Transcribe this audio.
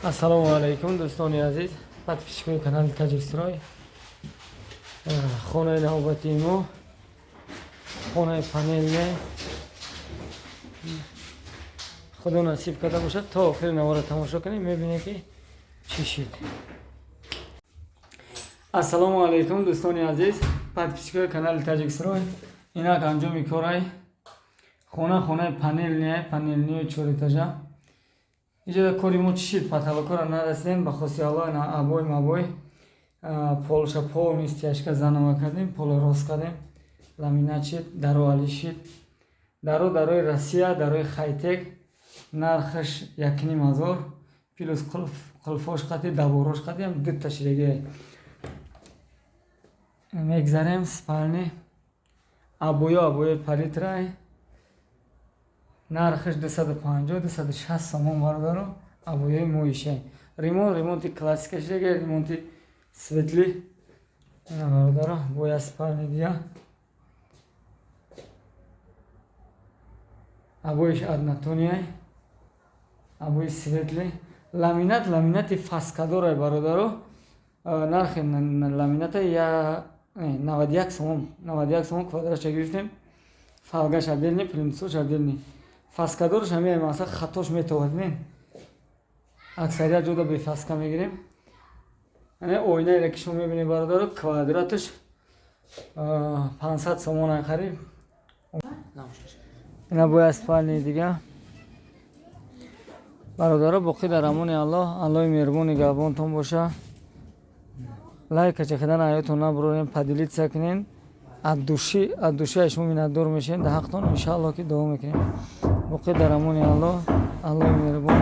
Ассалому алайкум, дӯстони азиз, подписчикои канали Таҷикстрой. Хонаи навбатии мо хонаи панельне. Худо насиб карда бошад, то охири навора тамошо кунем, мебинем, ки чӣ шид. Ассалому алайкум, дӯстони азиз, подписчикои канали Таҷикстрой. Инак, анҷоми корай. Хона хонаи панельне, панельниё, чорэтажа. Иҷода кори мо чӣ шид? Потолокора нарасидем, ба хости Аллоҳ. На обой мабой, полша полный стяжка заново кардем, поло рост кардем, ламинат шид, даро али шид. Даро дарои Россия, дарои хайтек, нархаш 1500, плюс қулфош қати, доворош қати ам дута шидаги. Мегзарем спальни. Обоё обои палитрай, нархаш 250, 260 сомон, бародаро. Обоёи моиша. Ремонт, ремонти классика шидаги, ремонти светлый. Бародаро, боя спальни дия, обоиш однотонияй, обои светлый, ламинат, ламинати фаскадорай, бародаро. Нархи ламината я 91 сомон, 91 сомон квадратша гирифтем. Фолгаш отдельный, плинтусош отдельный, фаскадорш ҳамеа масалан хатош метовад. Не, аксарият ҷода бефаска мегирем. Оинаеро, ки шумо мебинед, бародаро, квадраташ 500 сомон хариб. Ина бояд спальни дига, бародаро. Боқӣ дар амони Аллоҳ. Аллоҳи меҳрубон нигаҳбонтон боша. Лайка чахидан ҳаётон набурорем, поделиться кунен от души, от души шумо миннатдор мешавем. Дар ҳақтон, иншааллоҳ, ки дуо мекунем. Боқӣ дар амони Аллоҳ. Аллоҳи меҳрубон.